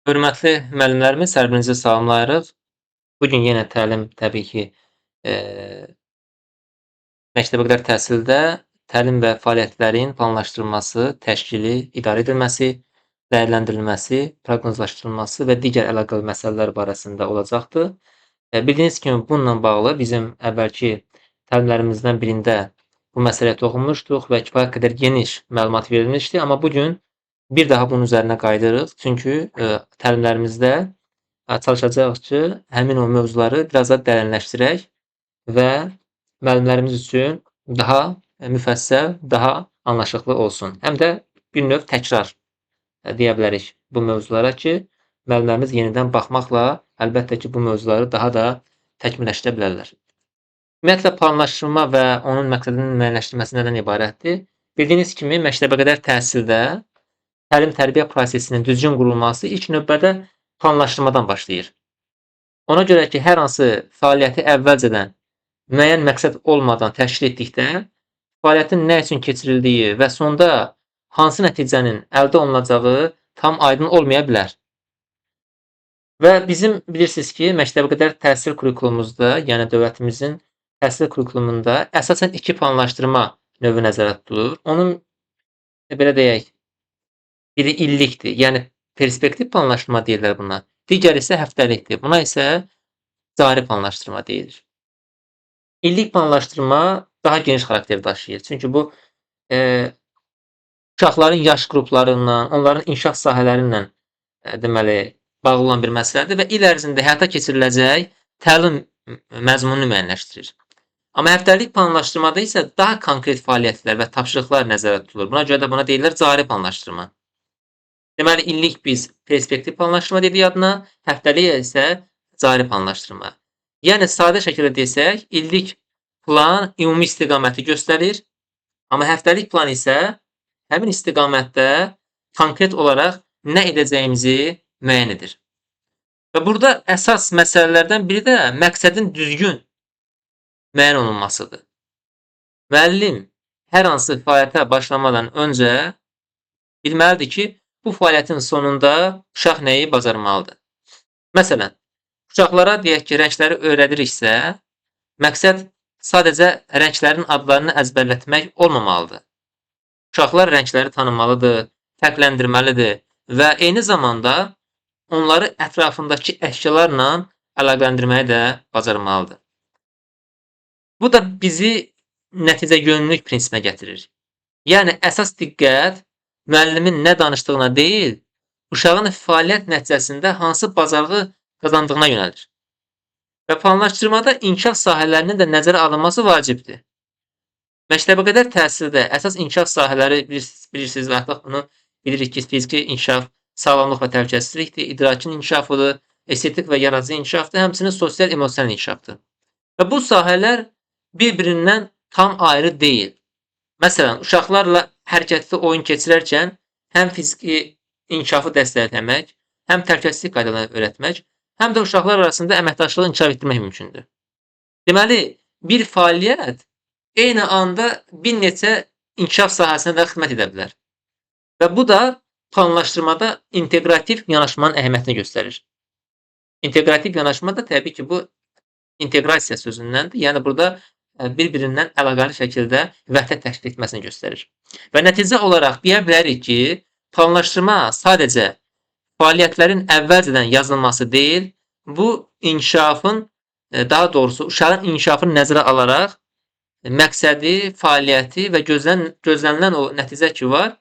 Hörmətli müəllimlərimiz, hər birinizi salamlayırıq. Bu gün yenə təlim təbii ki, məktəbəqədər təhsildə təlim və fəaliyyətlərin planlaşdırılması, təşkili, idarə edilməsi, dəyərləndirilməsi, proqnozlaşdırılması və digər əlaqəli məsələlər barəsində olacaqdır. Bildiyiniz kimi bununla bağlı bizim əvvəlki təlimlərimizdən birində bu məsələyə toxunmuşduq və kifayət qədər geniş məlumat verilmişdi. Amma bu gün bir daha bunun üzərinə qayıdırıq. Çünki təlimlərimizdə çalışacağıq ki, həmin o mövzuları biraz da dərinləşdirək və müəllimlərimiz üçün daha müfəssəl, daha anlaşıqlı olsun. Həm də bir növ təkrar deyə bilərik bu mövzulara ki, müəllimlərimiz yenidən baxmaqla əlbəttə ki, bu mövzuları daha da təkmilləşdirə bilərlər. Ümumiyyətlə planlaşdırma və onun məqsədinin müəyyənləşdirilməsi nədən ibarətdir? Bildiyiniz kimi məktəbəqədər təhsildə təlim-tərbiyə prosesinin düzgün qurulması ilk növbədə planlaşdırmadan başlayır. Ona görə ki, hər hansı fəaliyyəti əvvəlcədən müəyyən məqsəd olmadan təşkil etdikdə, fəaliyyətin nə üçün keçirildiyi və sonda hansı nəticənin əldə olunacağı tam aydın olmaya bilər. Və bizim bilirsiniz ki, məktəbəqədər təhsil kurikulumumuzda, yəni dövlətimizin təhsil kurikulumunda əsasən iki planlaşdırma növü nəzərdə tutulur. Onun belə deyək, biri illikdir, yəni perspektiv planlaşdırma deyirlər buna. Digəri isə həftəlikdir. Buna isə cari planlaşdırma deyilir. İllik planlaşdırma daha geniş xarakter daşıyır. Çünki bu uşaqların yaş qruplarından, onların inkişaf sahələri ilə deməli bağlı olan bir məsələdir və il ərzində həyata keçiriləcək təlim məzmununu müəyyənləşdirir. Amma həftəlik planlaşdırmada isə daha konkret fəaliyyətlər və tapşırıqlar nəzərdə tutulur. Buna görə də buna deyirlər cari planlaşdırma. Deməli, illik biz perspektiv planlaşdırma dedik adına, həftəlik isə cari planlaşdırma. Yəni, sadə şəkildə desək, illik plan ümumi istiqaməti göstərir, amma həftəlik plan isə həmin istiqamətdə konkret olaraq nə edəcəyimizi müəyyən edir. Və burada əsas məsələlərdən biri də məqsədin düzgün müəyyən olunmasıdır. Müəllim hər hansı fəaliyyətə başlamadan öncə bilməlidir ki, bu fəaliyyətin sonunda uşaq nəyi bacarmalıdır? Məsələn, uşaqlara deyək ki, rəngləri öyrədiriksə, məqsəd sadəcə rənglərin adlarını əzbərlətmək olmamalıdır. Uşaqlar rəngləri tanımalıdır, fərqləndirməlidir və eyni zamanda onları ətrafındakı əşyalarla əlaqələndirməyi də bacarmalıdır. Bu da bizi nəticəyönlülük prinsipinə gətirir. Yəni əsas diqqət müəllimin nə danışdığına deyil, uşağın fəaliyyət nəticəsində hansı bacarığı qazandığına yönəlir. Və planlaşdırmada inkişaf sahələrinin də nəzərə alınması vacibdir. Məktəbəqədər təhsildə əsas inkişaf sahələri bilirsiniz, artıq bunu bilirik ki, fiziki inkişaf, sağlamlıq və təhlükəsizlikdir, idrakin inkişafıdır, estetik və yaradıcı inkişafdır, həmçinin sosial emosional inkişafdır. Və bu sahələr bir-birindən tam ayrı deyil. Məsələn, uşaqlarla hərəkətli oyun keçirərkən həm fiziki inkişafı dəstəkləmək, həm təhlükəsizlik qaydalarını öyrətmək, həm də uşaqlar arasında əməkdaşlığı inkişaf etdirmək mümkündür. Deməli, bir fəaliyyət eyni anda bir neçə inkişaf sahəsinə də xidmət edə bilər. Və bu da planlaşdırmada inteqrativ yanaşmanın əhəmiyyətini göstərir. İnteqrativ yanaşma da təbii ki, bu inteqrasiya sözündəndir. Yəni burada bir-birindən əlaqəli şəkildə vəhdət təşkil etməsini göstərir. Və nəticə olaraq deyə bilərik ki, planlaşdırma sadəcə fəaliyyətlərin əvvəlcədən yazılması deyil, bu inkişafın, daha doğrusu uşağın inkişafını nəzərə alaraq məqsədi, fəaliyyəti və gözlənilən o nəticə ki var,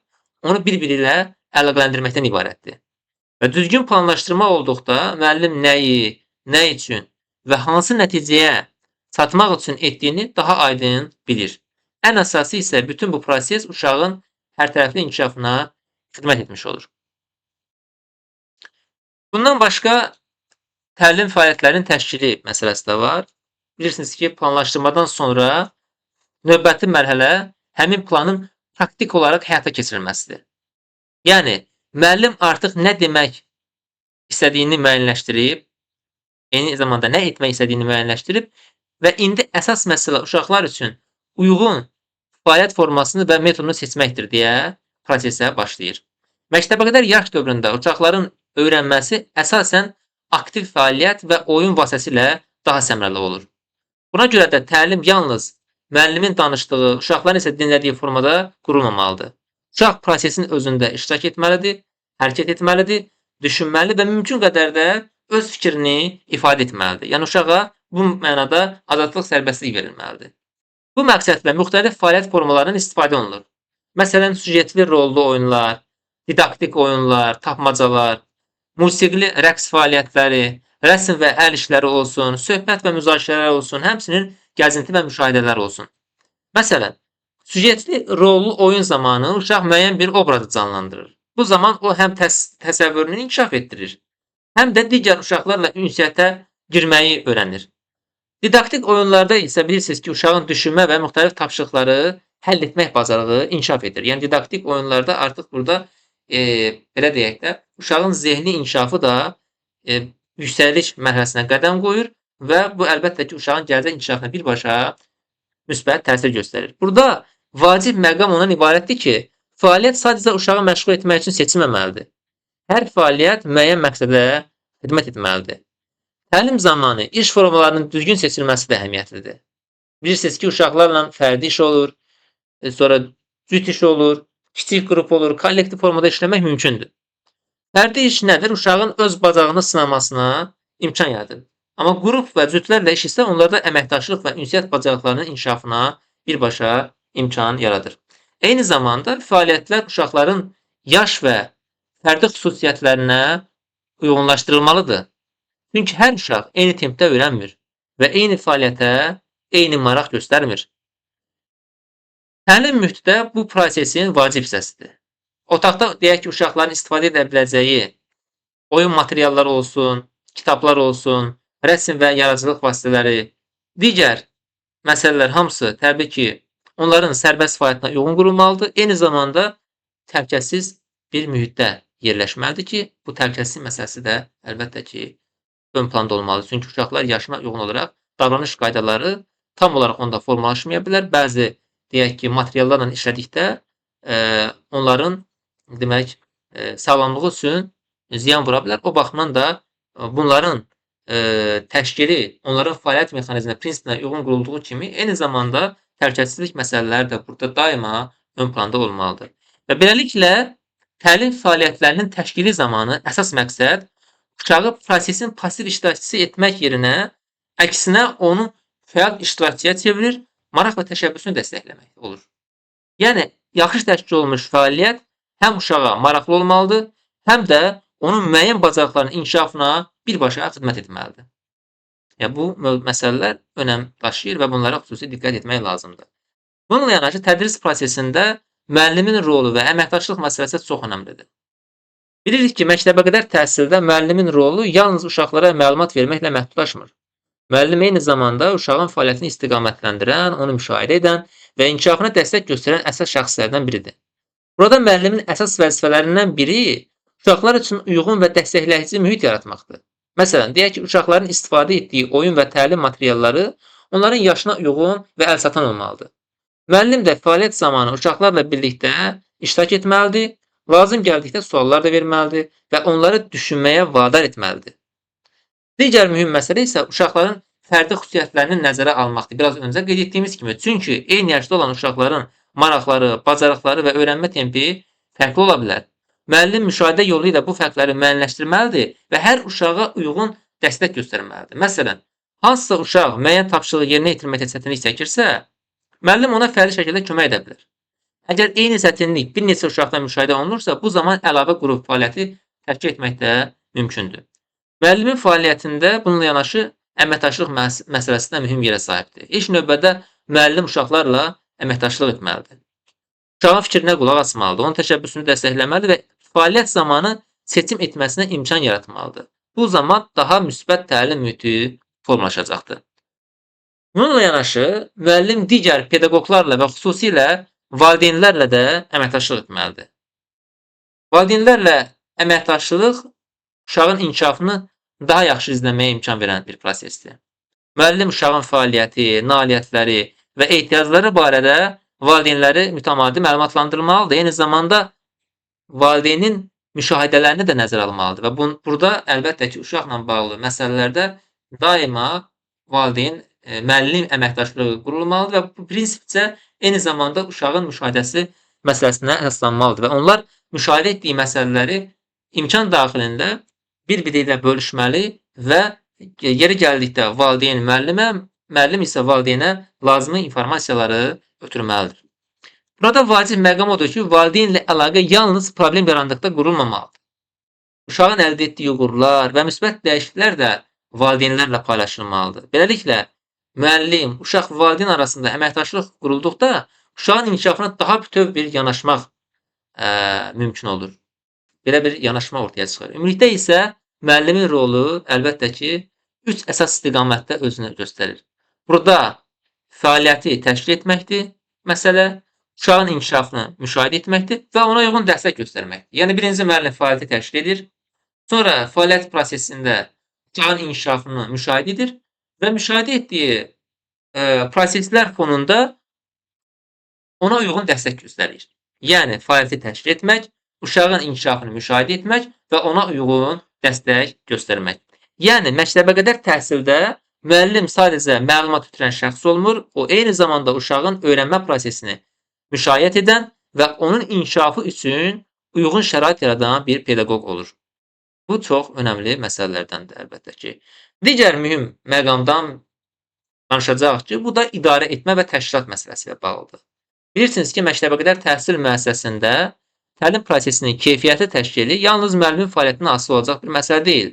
onu bir-biri ilə əlaqələndirməkdən ibarətdir. Və düzgün planlaşdırma olduqda müəllim nəyi, nə üçün və hansı nəticəyə çatmaq üçün etdiyini daha aydın bilir. Ən əsası isə bütün bu proses uşağın hərtərəfli inkişafına xidmət etmiş olur. Bundan başqa təlim fəaliyyətlərinin təşkili məsələsi də var. Bilirsiniz ki, planlaşdırmadan sonra növbəti mərhələ həmin planın praktik olaraq həyata keçirilməsidir. Yəni, müəllim artıq nə demək istədiyini müəyyənləşdirib, eyni zamanda nə etmək istədiyini müəyyənləşdirib və indi əsas məsələ uşaqlar üçün uyğun fəaliyyət formasını və metodunu seçməkdir deyə prosesə başlayır. Məktəbəqədər yaş dövründə uşaqların öyrənməsi əsasən aktiv fəaliyyət və oyun vasitəsilə daha səmərəli olur. Buna görə də təlim yalnız müəllimin danışdığı, uşaqların isə dinlədiyi formada qurulmamalıdır. Uşaq prosesin özündə iştirak etməlidir, hərəkət etməlidir, düşünməli və mümkün qədər də öz fikrini ifadə etməlidir. Yəni uşağa bu mənada azadlıq, sərbəstlik verilməlidir. Bu məqsədlə müxtəlif fəaliyyət formalarından istifadə olunur. Məsələn, süjetli rollu oyunlar, didaktik oyunlar, tapmacalar, musiqili rəqs fəaliyyətləri, rəsm və əl işləri olsun, söhbət və müzakirələr olsun, həmçinin gəzinti və müşahidələr olsun. Məsələn, süjetli rollu oyun zamanı uşaq müəyyən bir obrazı canlandırır. Bu zaman o həm təsəvvürünü inkişaf etdirir, həm də digər uşaqlarla ünsiyyətə girməyi öyrənir. Didaktik oyunlarda isə bilirsiniz ki, uşağın düşünmə və müxtəlif tapşırıqları həll etmək bacarığı inkişaf edir. Yəni didaktik oyunlarda artıq burada belə deyək də, uşağın zehni inkişafı da yüksəliş mərhələsinə qədəm qoyur və bu əlbəttə ki, uşağın gələcək inkişafına birbaşa müsbət təsir göstərir. Burada vacib məqam ondan ibarətdir ki, fəaliyyət sadəcə uşağı məşğul etmək üçün seçilməməlidir. Hər fəaliyyət müəyyən məqsədə xidmət etməlidir. Təlim zamanı iş formalarının düzgün seçilməsi də əhəmiyyətlidir. Bilirsiniz ki, uşaqlarla fərdi iş olur, sonra cüt iş olur, kiçik qrup olur, kollektiv formada işləmək mümkündür. Fərdi iş nədir? Uşağın öz bacarığını sınamasına imkan yaradır. Amma qrup və cütlərlə iş isə onlarda əməkdaşlıq və ünsiyyət bacarıqlarının inkişafına birbaşa imkan yaradır. Eyni zamanda fəaliyyətlər uşaqların yaş və fərdi xüsusiyyətlərinə uyğunlaşdırılmalıdır. Çünki hər uşaq eyni tempdə öyrənmir və eyni fəaliyyətə eyni maraq göstərmir. Təlim mühiti də bu prosesin vacib hissəsidir. Otaqda deyək ki, uşaqların istifadə edə biləcəyi oyun materialları olsun, kitablar olsun, rəsm və yaradıcılıq vasitələri, digər məsələlər hamısı təbii ki, onların sərbəst fəaliyyətinə uyğun qurulmalıdır. Eyni zamanda təhlükəsiz bir mühitdə yerləşməlidir ki, bu təhlükəsizlik məsələsi də əlbəttə ki, ön planda olmalıdır. Çünki uşaqlar yaşına uyğun olaraq davranış qaydaları tam olaraq onda formalaşmaya bilər. Bəzi deyək ki, materiallarla işlədikdə onların demək sağlamlığı üçün ziyan vura bilər. O baxımdan da bunların təşkili, onların fəaliyyət mexanizminə, prinsipinə uyğun qurulduğu kimi, eyni zamanda təhlükəsizlik məsələləri də burada daima ön planda olmalıdır. Və beləliklə təlim fəaliyyətlərinin təşkili zamanı əsas məqsəd uşağı prosesin pasiv iştirakçısı etmək yerinə əksinə onu fəal iştirakçıya çevirir, maraq və təşəbbüsünü dəstəkləmək olur. Yəni yaxşı təşkil olunmuş fəaliyyət həm uşağa maraqlı olmalıdır, həm də onun müəyyən bacarıqlarının inkişafına birbaşa xidmət etməlidir. Yəni bu məsələlər önəm daşıyır və bunlara xüsusi diqqət etmək lazımdır. Bununla yanaşı tədris prosesində müəllimin rolu və əməkdaşlıq məsələsi çox önəmlidir. Bilirik ki, məktəbəqədər təhsildə müəllimin rolu yalnız uşaqlara məlumat verməklə məhdudlaşmır. Müəllim eyni zamanda uşağın fəaliyyətini istiqamətləndirən, onu müşahidə edən və inkişafına dəstək göstərən əsas şəxslərdən biridir. Burada müəllimin əsas vəzifələrindən biri uşaqlar üçün uyğun və dəstəkləyici mühit yaratmaqdır. Məsələn, deyək ki, uşaqların istifadə etdiyi oyun və təlim materialları onların yaşına uyğun və əlçatan olmalıdır. Müəllim də fəaliyyət zamanı uşaqlarla birlikdə iştirak etməlidir, lazım gəldikdə suallar da verməlidir və onları düşünməyə vadar etməlidir. Digər mühüm məsələ isə uşaqların fərdi xüsusiyyətlərini nəzərə almaqdır. Biraz öncə qeyd etdiyimiz kimi, çünki eyni yaşda olan uşaqların maraqları, bacarıqları və öyrənmə tempi fərqli ola bilər. Müəllim müşahidə yolu ilə bu fərqləri müəyyənləşdirməlidir və hər uşağa uyğun dəstək göstərməlidir. Məsələn, hansısa uşaq müəyyən tapşırığı yerinə yetirməkdə çətinlik çəkirsə, müəllim ona fərdi şəkildə kömək edə bilər. Əgər eyni çətinlik bir neçə uşaqda müşahidə olunursa, bu zaman əlavə qrup fəaliyyəti təşkil etmək də mümkündür. Müəllimin fəaliyyətində bununla yanaşı əməkdaşlıq məsələsi də mühüm yerə sahibdir. İlk növbədə müəllim uşaqlarla əməkdaşlıq etməlidir. Uşağın fikrinə qulaq asmalıdır, onun təşəbbüsünü dəstəkləməlidir və fəaliyyət zamanı seçim etməsinə imkan yaratmalıdır. Bu zaman daha müsbət təlim mühiti formalaşacaqdır. Bununla yanaşı, müəllim digər pedaqoqlarla və xüsusilə valideynlərlə də əməkdaşlıq etməlidir. Valideynlərlə əməkdaşlıq uşağın inkişafını daha yaxşı izləməyə imkan verən bir prosesdir. Müəllim uşağın fəaliyyəti, nailiyyətləri və ehtiyacları barədə valideynləri mütəmadi məlumatlandırmalıdır. Eyni zamanda valideynin müşahidələrini də nəzərə almalıdır və burada əlbəttə ki, uşaqla bağlı məsələlərdə daima valideyn, müəllim əməkdaşlığı qurulmalıdır və bu prinsipcə eyni zamanda uşağın müşahidəsi məsələsinə əsaslanmalıdır və onlar müşahidə etdiyi məsələləri imkan daxilində bir-biri ilə bölüşməli və yeri gəldikdə valideyn müəllimə, müəllim isə valideynə lazımi informasiyaları ötürməlidir. Burada vacib məqam odur ki, valideynlə əlaqə yalnız problem yarandıqda qurulmamalıdır. Uşağın əldə etdiyi uğurlar və müsbət dəyişikliklər də valideynlərlə paylaşılmalıdır. Beləliklə, müəllim, uşaq və valideyn arasında əməkdaşlıq qurulduqda uşağın inkişafına daha bütöv bir yanaşmaq mümkün olur. Belə bir yanaşma ortaya çıxır. Ümumilikdə isə müəllimin rolu əlbəttə ki, 3 əsas istiqamətdə özünü göstərir. Burada fəaliyyəti təşkil etməkdir məsələ, uşağın inkişafını müşahidə etməkdir və ona uyğun dəstək göstərməkdir. Yəni birinci müəllim fəaliyyəti təşkil edir, sonra fəaliyyət prosesində uşağın inkişafını müşahidə edir və müşahidə etdiyi proseslər fonunda ona uyğun dəstək göstərir. Yəni fəaliyyəti təşkil etmək, uşağın inkişafını müşahidə etmək və ona uyğun dəstək göstərmək. Yəni məktəbəqədər təhsildə müəllim sadəcə məlumat ötürən şəxs olmur, o eyni zamanda uşağın öyrənmə prosesini müşayiət edən və onun inkişafı üçün uyğun şərait yaradan bir pedaqoq olur. Bu çox önəmli məsələlərdəndir əlbəttə ki. Digər mühüm məqamdan danışacağıq ki, bu da idarə etmə və təşkilat məsələsi ilə bağlıdır. Bilirsiniz ki, məktəbəqədər təhsil müəssisəsində təlim prosesinin keyfiyyəti təşkili yalnız müəllimin fəaliyyətindən asılı olacaq bir məsələ deyil.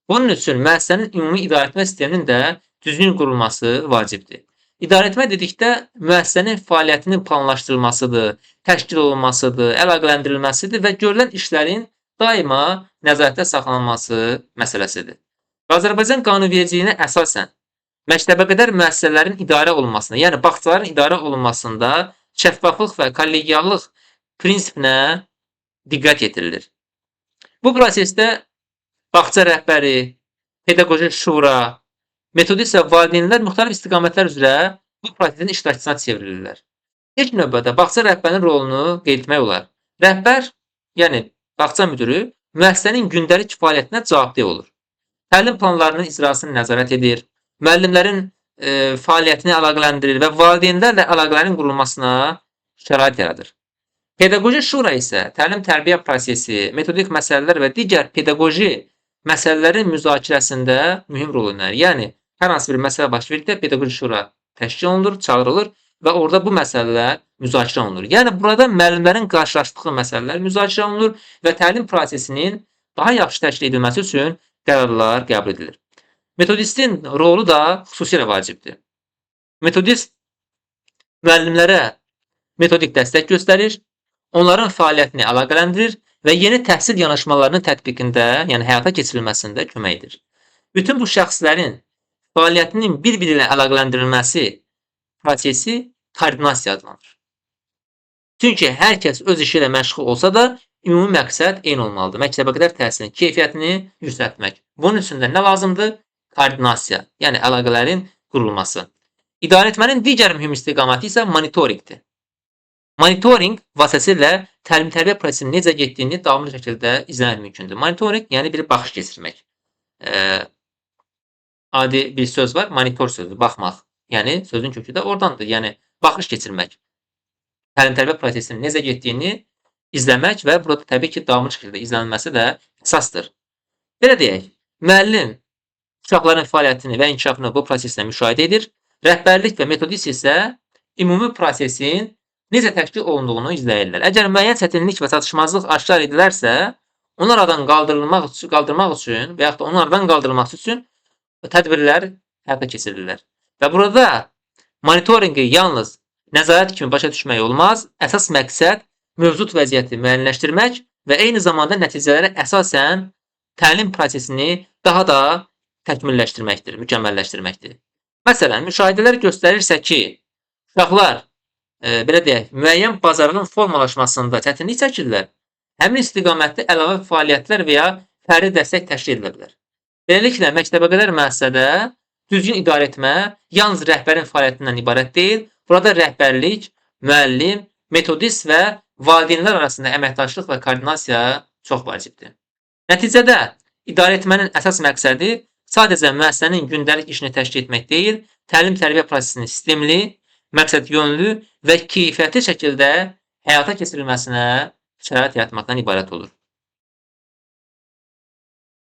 Bunun üçün müəssisənin ümumi idarəetmə sisteminin də düzgün qurulması vacibdir. İdarəetmə dedikdə müəssisənin fəaliyyətinin planlaşdırılmasıdır, təşkil olunmasıdır, əlaqələndirilməsidir və görülən işlərin daima nəzarətdə saxlanılması məsələsidir. Azərbaycan qanunvericiliyinə əsasən məktəbəqədər müəssisələrin idarə olunmasında, yəni bağçaların idarə olunmasında şəffaflıq və kollegiallıq prinsipinə diqqət yetirilir. Bu prosesdə bağça rəhbəri, pedaqoji şura, metodist və valideynlər müxtəlif istiqamətlər üzrə bu prosesin iştirakçısına çevrilirlər. İlk növbədə bağça rəhbərinin rolunu qeyd etmək olar. Rəhbər, yəni bağça müdiri müəssisənin gündəlik fəaliyyətinə cavabdeh olur. Təlim planlarının icrasını nəzarət edir, müəllimlərin fəaliyyətini əlaqələndirir və valideynlərlə əlaqələrin qurulmasına şərait yaradır. Pedaqoji şura isə təlim-tərbiyə prosesi, metodik məsələlər və digər pedaqoji məsələlərin müzakirəsində mühüm rol oynayır. Yəni, hər hansı bir məsələ baş verdikdə pedaqoji şura təşkil olunur, çağırılır və orada bu məsələlər müzakirə olunur. Yəni, burada müəllimlərin qarşılaşdığı məsələlər müzakirə olunur və təlim prosesinin daha yaxşı təşkil edilməsi üçün qərarlar qəbul edilir. Metodistin rolu da xüsusilə vacibdir. Metodist müəllimlərə metodik dəstək göstərir, onların fəaliyyətini əlaqələndirir və yeni təhsil yanaşmalarının tətbiqində, yəni həyata keçirilməsində kömək edir. Bütün bu şəxslərin fəaliyyətinin bir-biri ilə əlaqələndirilməsi prosesi koordinasiya adlanır. Çünki hər kəs öz işi ilə məşğul olsa da, ümumi məqsəd eyni olmalıdır. Məktəbəqədər təhsilin keyfiyyətini yüksəltmək. Bunun üçün də nə lazımdır? Koordinasiya, yəni əlaqələrin qurulması. İdarə etmənin digər mühüm istiqaməti isə monitorinqdir. Monitorinq vasitəsilə təlim-tərbiyə prosesinin necə getdiyini davamlı şəkildə izləmək mümkündür. Monitorinq, yəni bir baxış keçirmək. Adi bir söz var, monitor sözü, baxmaq. Yəni sözün kökü də oradandır. Yəni baxış keçirmək. Təlim-tərbiyə prosesinin necə getdiyini izləmək və burada təbii ki, davamlı şəkildə izlənilməsi də əsasdır. Belə deyək, müəllim uşaqların fəaliyyətini və inkişafını bu prosesdə müşahidə edir. Rəhbərlik və metodist isə ümumi prosesin necə təşkil olunduğunu izləyirlər. Əgər müəyyən çətinlik və çatışmazlıq aşkar edilərsə, onu aradan qaldırmaq üçün və yaxud da onun aradan qaldırılması üçün tədbirlər həyata keçirilirlər. Və burada monitorinqi yalnız nəzarət kimi başa düşmək olmaz. Əsas məqsəd mövcud vəziyyəti müəyyənləşdirmək və eyni zamanda nəticələrə əsasən təlim prosesini daha da təkmilləşdirməkdir, mükəmməlləşdirməkdir. Məsələn, müşahidələr göstərirsə ki, uşaqlar belə deyək, müəyyən bacarığın formalaşmasında çətinlik çəkirlər, həmin istiqamətdə əlavə fəaliyyətlər və ya fərdi dəstək təşkil edilə bilər. Beləliklə, məktəbəqədər müəssisədə düzgün idarə etmə yalnız rəhbərin fəaliyyətindən ibarət deyil, burada rəhbərlik, müəllim, metodist və valideynlər arasında əməkdaşlıq və koordinasiya çox vacibdir. Nəticədə idarə etmənin əsas məqsədi sadəcə müəssisənin gündəlik işini təşkil etmək deyil, təlim-tərbiyə prosesini sistemli, məqsədyönlü və keyfiyyətli şəkildə həyata keçirilməsinə şərait yaratmaqdan ibarət olur.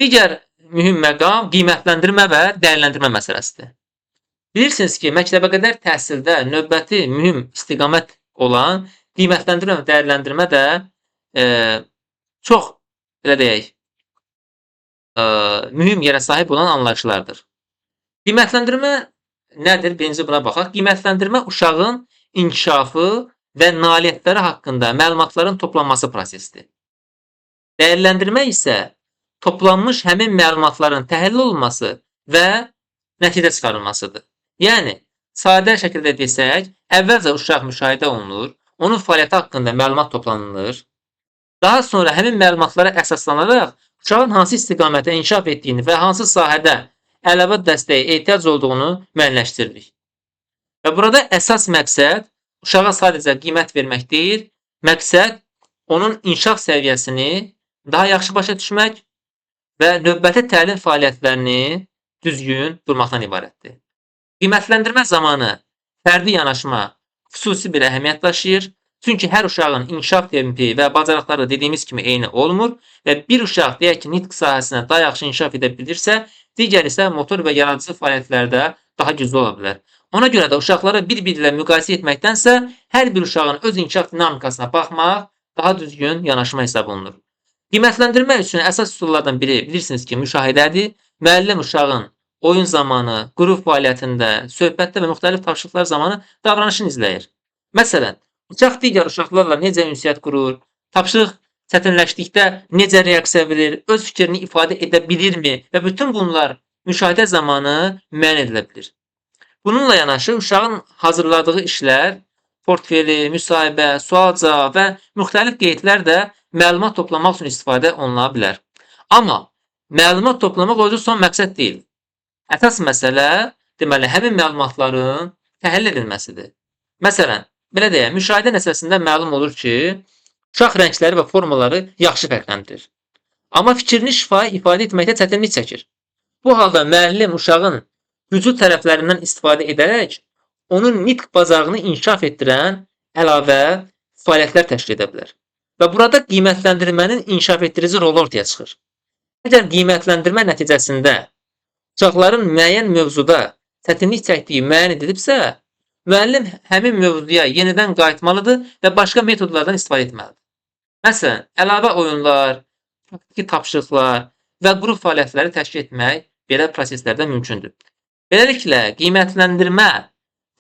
Digər mühüm məqam qiymətləndirmə və dəyərləndirmə məsələsidir. Bilirsiniz ki, məktəbəqədər təhsildə növbəti mühüm istiqamət olan qiymətləndirmə və dəyərləndirmə də çox, belə deyək, mühüm yerə sahib olan anlayışlardır. Qiymətləndirmə nədir? Birinci buna baxaq. Qiymətləndirmə uşağın inkişafı və nailiyyətləri haqqında məlumatların toplanması prosesidir. Dəyərləndirmə isə toplanmış həmin məlumatların təhlil olunması və nəticə çıxarılmasıdır. Yəni, sadə şəkildə desək, əvvəlcə uşaq müşahidə olunur, onun fəaliyyəti haqqında məlumat toplanılır. Daha sonra həmin məlumatlara əsaslanaraq uşağın hansı istiqamətdə inkişaf etdiyini və hansı sahədə əlavə dəstəyə ehtiyac olduğunu müəyyənləşdiririk. Və burada əsas məqsəd uşağa sadəcə qiymət vermək deyil, məqsəd onun inkişaf səviyyəsini daha yaxşı başa düşmək və növbəti təlim fəaliyyətlərini düzgün qurmaqdan ibarətdir. Qiymətləndirmə zamanı fərdi yanaşma xüsusi bir əhəmiyyət daşıyır. Çünki hər uşağın inkişaf tempi və bacarıqları dediyimiz kimi eyni olmur və bir uşaq deyək ki, nitq sahəsində daha yaxşı inkişaf edə bilirsə, digəri isə motor və yaradıcı fəaliyyətlərdə daha güclü ola bilər. Ona görə də uşaqları bir-biri ilə müqayisə etməkdənsə, hər bir uşağın öz inkişaf dinamikasına baxmaq daha düzgün yanaşma hesab olunur. Qiymətləndirmə üçün əsas üsullardan biri bilirsiniz ki, müşahidədir. Müəllim uşağın oyun zamanı, qrup fəaliyyətində, söhbətdə və müxtəlif tapşırıqlar zamanı davranışını izləyir. Məsələn, uşaq digər uşaqlarla necə ünsiyyət qurur, tapşırıq çətinləşdikdə necə reaksiya verir, öz fikrini ifadə edə bilirmi və bütün bunlar müşahidə zamanı müəyyən edilə bilir. Bununla yanaşı uşağın hazırladığı işlər, portfeli, müsahibə, sual-cavab və müxtəlif qeydlər də məlumat toplamaq üçün istifadə oluna bilər. Amma məlumat toplamaq özü son məqsəd deyil. Əsas məsələ, deməli, həmin məlumatların təhlil edilməsidir. Məsələn, belə deyək, müşahidə nəticəsində məlum olur ki, uşaq rəngləri və formaları yaxşı fərqləndirir. Amma fikrini şifahi ifadə etməkdə çətinlik çəkir. Bu halda müəllim uşağın güclü tərəflərindən istifadə edərək onun nitq bacarığını inkişaf etdirən əlavə fəaliyyətlər təşkil edə bilər. Və burada qiymətləndirmənin inkişaf etdirici rolu ortaya çıxır. Əgər qiymətləndirmə nəticəsində uşaqların müəyyən mövzuda çətinlik çəkdiyi müəyyən edilibsə, müəllim həmin mövzuya yenidən qayıtmalıdır və başqa metodlardan istifadə etməlidir. Məsələn, əlavə oyunlar, praktiki tapşırıqlar və qrup fəaliyyətləri təşkil etmək belə proseslərdə mümkündür. Beləliklə, qiymətləndirmə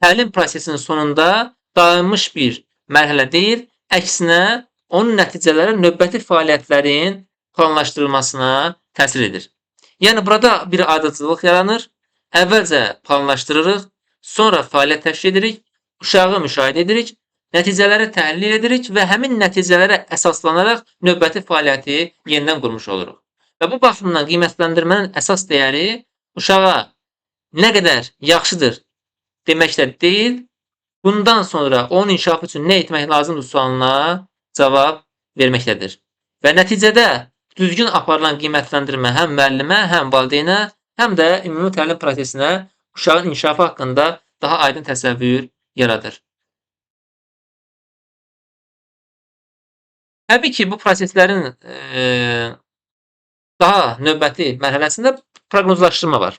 təlim prosesinin sonunda dayanmış bir mərhələ deyil, əksinə onun nəticələri növbəti fəaliyyətlərin planlaşdırılmasına təsir edir. Yəni, burada bir ardıcıllıq yaranır. Əvvəlcə planlaşdırırıq, sonra fəaliyyət təşkil edirik, uşağı müşahidə edirik, nəticələri təhlil edirik və həmin nəticələrə əsaslanaraq növbəti fəaliyyəti yenidən qurmuş oluruq. Və bu baxımdan qiymətləndirmənin əsas dəyəri uşağa nə qədər yaxşıdır deməklə deyil, bundan sonra onun inkişafı üçün nə etmək lazımdır sualına cavab verməkdədir. Və nəticədə düzgün aparılan qiymətləndirmə həm müəllimə, həm valideynə, həm də ümumi təlim prosesinə uşağın inkişafı haqqında daha aydın təsəvvür yaradır. Təbii ki, bu proseslərin daha növbəti mərhələsində proqnozlaşdırma var.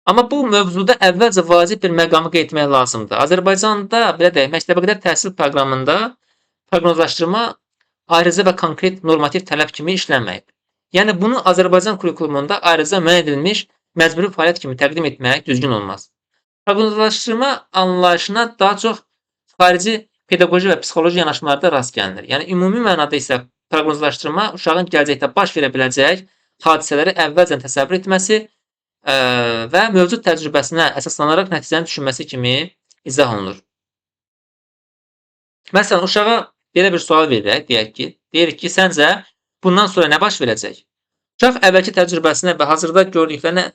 Amma bu mövzuda əvvəlcə vacib bir məqamı qeyd etmək lazımdır. Azərbaycanda, belə deyək, məktəbəqədər təhsil proqramında proqnozlaşdırma ayrıca və konkret normativ tələb kimi işlənməyib. Yəni, bunu Azərbaycan kurikulumunda ayrıca müəyyən edilmiş məcburi fəaliyyət kimi təqdim etmək düzgün olmaz. Proqnozlaşdırma anlayışına daha çox xarici pedaqoji və psixoloji yanaşmalarda rast gəlinir. Yəni, ümumi mənada isə proqnozlaşdırma uşağın gələcəkdə baş verə biləcək hadisələri əvvəlcən təsəvvür etməsi və mövcud təcrübəsinə əsaslanaraq nəticəni düşünməsi kimi izah olunur. Məsələn, uşağa belə bir sual verək, deyirik ki, səncə bundan sonra nə baş verəcək? Uşaq əvvəlki təcrübəsinə və hazırda gördüklərinə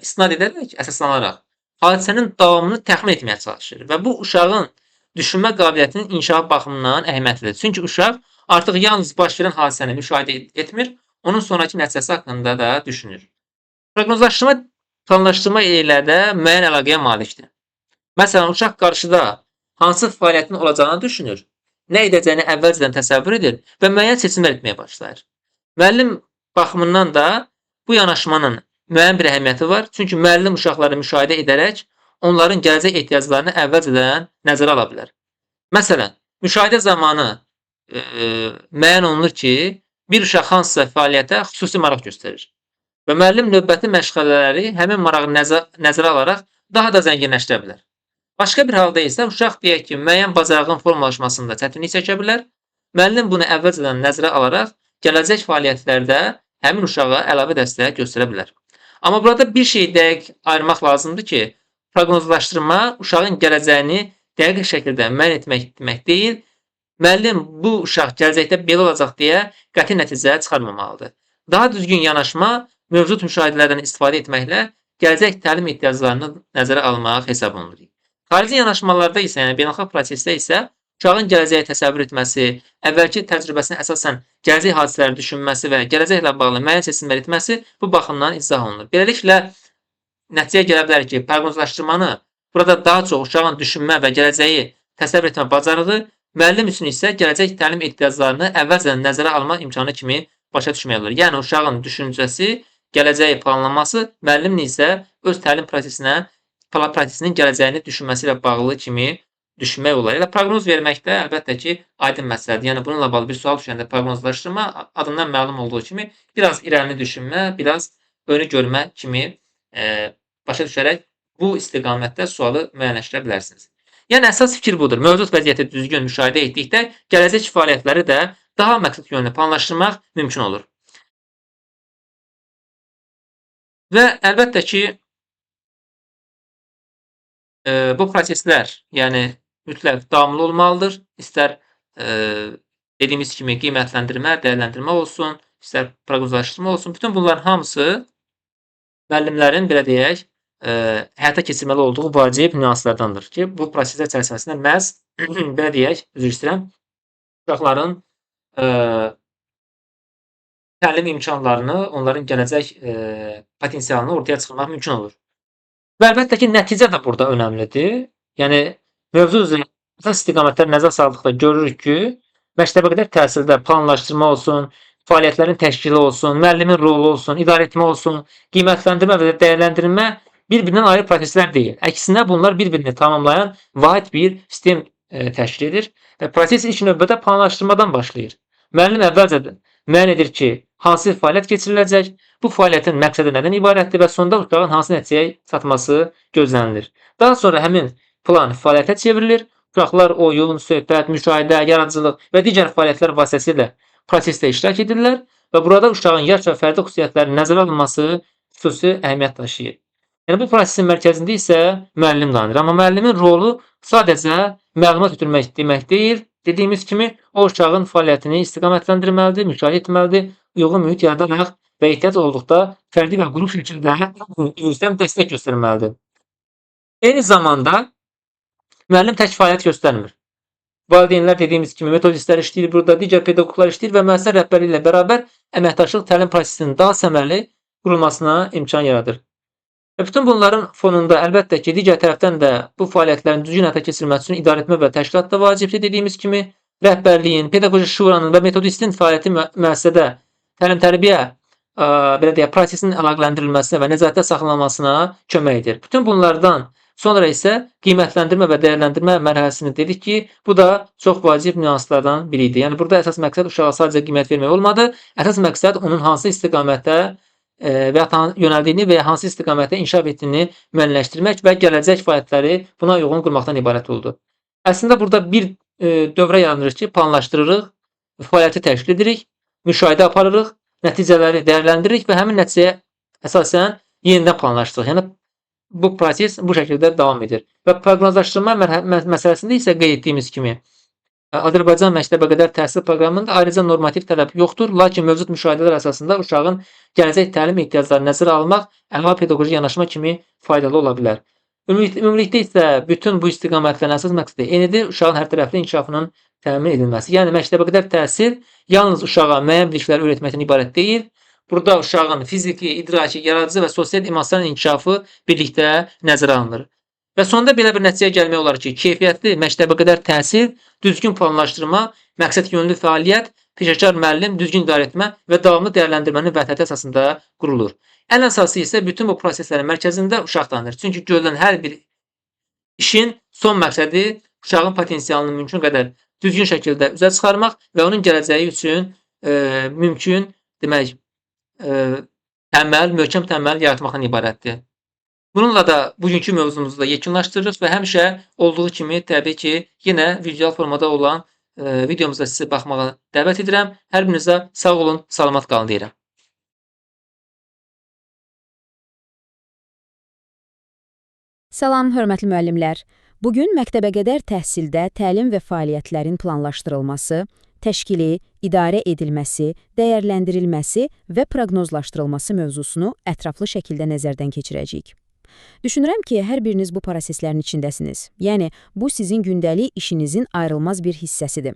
istinad edərək, əsaslanaraq hadisənin davamını təxmin etməyə çalışır və bu uşağın düşünmə qabiliyyətinin inkişafı baxımından əhəmiyyətlidir. Çünki uşaq Artıq yalnız baş verən hadisəni müşahidə etmir, onun sonrakı nəticəsi haqqında da düşünür. Proqnozlaşdırma planlaşdırma ilə də müəyyən əlaqəyə malikdir. Məsələn, uşaq qarşıda hansı fəaliyyətin olacağını düşünür, nə edəcəyini əvvəlcədən təsəvvür edir və müəyyən seçimlər etməyə başlayır. Müəllim baxımından da bu yanaşmanın müəyyən bir əhəmiyyəti var. Çünki müəllim uşaqları müşahidə edərək onların gələcək ehtiyaclarını əvvəlcədən nəzərə ala bilər. Məsələn, müşahidə zamanı müəyyən olunur ki, bir uşaq hansısa fəaliyyətə xüsusi maraq göstərir və müəllim növbəti məşğələləri həmin marağı nəzərə alaraq daha da zənginləşdirə bilər. Başqa bir halda isə uşaq deyək ki, müəyyən bacarığın formalaşmasında çətinlik çəkə bilər. Müəllim bunu əvvəlcədən nəzərə alaraq gələcək fəaliyyətlərdə həmin uşağa əlavə dəstək göstərə bilər. Amma burada bir şey dəqiq ayırmaq lazımdır ki, proqnozlaşdırma uşağın gələcəyini dəqiq şəkildə müəyyən etmək demək deyil, müəllim bu uşaq gələcəkdə belə olacaq deyə qəti nəticə çıxarmamalıdır. Daha düzgün yanaşma mövcud müşahidələrdən istifadə etməklə gələcək təlim ehtiyaclarını nəzərə almaq hesab olunur. Xarici yanaşmalarda isə, yəni beynəlxalq prosesdə isə uşağın gələcəyi təsəvvür etməsi, əvvəlki təcrübəsinə əsasən gələcək hadisələri düşünməsi və gələcəklə bağlı müəyyən seçimlər etməsi bu baxımdan izah olunur. Beləliklə, nəticəyə gələ bilər ki, proqnozlaşdırmanı burada daha çox uşağın düşünmə və gələcəyi təsəvvür etmə bacarığı, müəllim üçün isə gələcək təlim ehtiyaclarını əvvəlcədən nəzərə alma imkanı kimi başa düşmək olar. Yəni uşağın düşüncəsi, gələcəyi planlaması, müəllimin isə öz təlim prosesinin gələcəyini düşünməsi ilə bağlı kimi düşünmək olar. Elə proqnoz vermək də əlbəttə ki, aydın məsələdir. Yəni bununla bağlı bir sual düşəndə proqnozlaşdırma adından məlum olduğu kimi biraz irəlini düşünmə, biraz önü görmə kimi başa düşərək bu istiqamətdə sualı müəyyənləşdirə bilərsiniz. Yəni əsas fikir budur. Mövcud vəziyyəti düzgün müşahidə etdikdə gələcək fəaliyyətləri də daha məqsədyönlü planlaşdırmaq mümkün olur. Və əlbəttə ki, bu proseslər, yəni mütləq davamlı olmalıdır. İstər dediyimiz kimi qiymətləndirmə, dəyərləndirmə olsun, istər proqnozlaşdırma olsun. Bütün bunların hamısı müəllimlərin, belə deyək, həyata keçirməli olduğu vacib nüanslardandır ki, bu proseslər çərçivəsində məhz belə deyək, üzr istəyirəm, uşaqların təlim imkanlarını, onların gələcək potensialını ortaya çıxarmaq mümkün olur. Və əlbəttə ki, nəticə də burada önəmlidir. Yəni mövzu üzrə əsas istiqamətləri nəzərə saldıqda görürük ki, məktəbəqədər təhsildə planlaşdırma olsun, fəaliyyətlərin təşkili olsun, müəllimin rolu olsun, idarə etmə olsun, qiymətləndirmə və dəyərləndirmə bir-birindən ayrı proseslər deyil. Əksinə bunlar bir-birini tamamlayan vahid bir sistem təşkil edir və proses ilk növbədə planlaşdırmadan başlayır. Müəllim əvvəlcə müəyyən edir ki, hansı fəaliyyət keçiriləcək, bu fəaliyyətin məqsədi nədən ibarətdir və sonda uşağın hansı nəticəyə çatması gözlənilir. Daha sonra həmin plan fəaliyyətə çevrilir. Uşaqlar oyun, söhbət, müşahidə, yaradıcılıq və digər fəaliyyətlər vasitəsilə prosesdə iştirak edirlər və burada uşağın yaş və fərdi xüsusiyyətlərinin nəzərə alınması xüsusi əhəmiyyət daşıyır. Yəni bu prosesin mərkəzində isə müəllim dayanır. Amma müəllimin rolu sadəcə məlumat ötürmək demək deyil. Dediyimiz kimi o uşağın fəaliyyətini istiqamətləndirməlidir, müşahidə etməlidir, uyğun mühit yaradaraq və ehtiyac olduqda fərdi və qrup şəkildə üzrə dəstək göstərməlidir. Eyni zamanda müəllim tək fəaliyyət göstərmir. Valideynlər dediyimiz kimi metodistlər işləyir burada, digər pedaqoqlar işləyir və müəssisə rəhbərliyi ilə bərabər əməkdaşlıq təlim prosesinin daha səmərəli qurulmasına imkan yaradır. Və bütün bunların fonunda əlbəttə ki, digər tərəfdən də bu fəaliyyətlərin düzgün həyata keçirilməsi üçün idarəetmə və təşkilat da vacibdir. Dediyimiz kimi rəhbərliyin, pedaqoji şuranın və metodistin fəaliyyəti müəssisədə təlim-tərbiyə belə deyək, prosesinin əlaqələndirilməsinə və nəzarətdə saxlanılmasına kömək edir. Bütün bunlardan sonra isə qiymətləndirmə və dəyərləndirmə mərhələsini dedik ki, bu da çox vacib nüanslardan biri idi. Yəni burada əsas məqsəd uşağa sadəcə qiymət vermək olmadı. Əsas məqsəd onun hansı istiqamətdə və ya yönəldiyini və ya hansı istiqamətdə inkişaf etdiyini müəyyənləşdirmək və gələcək fəaliyyətləri buna uyğun qurmaqdan ibarət oldu. Əslində burada bir dövrə yaranır ki, planlaşdırırıq, fəaliyyəti təşkil edirik, müşahidə aparırıq, nəticələri dəyərləndiririk və həmin nəticəyə əsasən yenidən planlaşdırırıq. Yəni bu proses bu şəkildə davam edir. Və proqnozlaşdırma məsələsində isə qeyd etdiyimiz kimi Azərbaycan məktəbəqədər təhsil proqramında ayrıca normativ tələb yoxdur, lakin mövcud müşahidələr əsasında uşağın gələcək təlim ehtiyaclarını nəzərə almaq əlavə pedaqoji yanaşma kimi faydalı ola bilər. Ümumilikdə isə bütün bu istiqamətlərin əsas məqsədi eynidir: uşağın hərtərəfli inkişafının təmin edilməsi. Yəni məktəbəqədər təhsil yalnız uşağa müəyyən bilikləri öyrətməkdən ibarət deyil. Burada uşağın fiziki, idraki, yaradıcı və sosial emosional inkişafı birlikdə nəzərə alınır. Və sonda belə bir nəticəyə gəlmək olar ki, keyfiyyətli məktəbəqədər təhsil, düzgün planlaşdırma, məqsədyönlü fəaliyyət, peşəkar müəllim, düzgün idarə etmə və davamlı dəyərləndirmənin vəhdəti əsasında qurulur. Ən əsası isə bütün bu proseslərin mərkəzində uşaq dayanır. Çünki görülən hər bir işin son məqsədi uşağın potensialını mümkün qədər düzgün şəkildə üzə çıxarmaq və onun gələcəyi üçün mümkün demək təməl, möhkəm təməl yaratmaqdan ibarətdir. Bununla da bugünkü mövzumuzu da yekunlaşdırırıq və həmişə olduğu kimi təbii ki, yenə vizual formada olan videomuza sizi baxmağa dəvət edirəm. Hər birinizə sağ olun, salamat qalın deyirəm. Salam, hörmətli müəllimlər. Bugün məktəbəqədər təhsildə təlim və fəaliyyətlərin planlaşdırılması, təşkili, idarə edilməsi, dəyərləndirilməsi və proqnozlaşdırılması mövzusunu ətraflı şəkildə nəzərdən keçirəcəyik. Düşünürəm ki, hər biriniz bu proseslərin içindəsiniz. Yəni, bu sizin gündəlik işinizin ayrılmaz bir hissəsidir.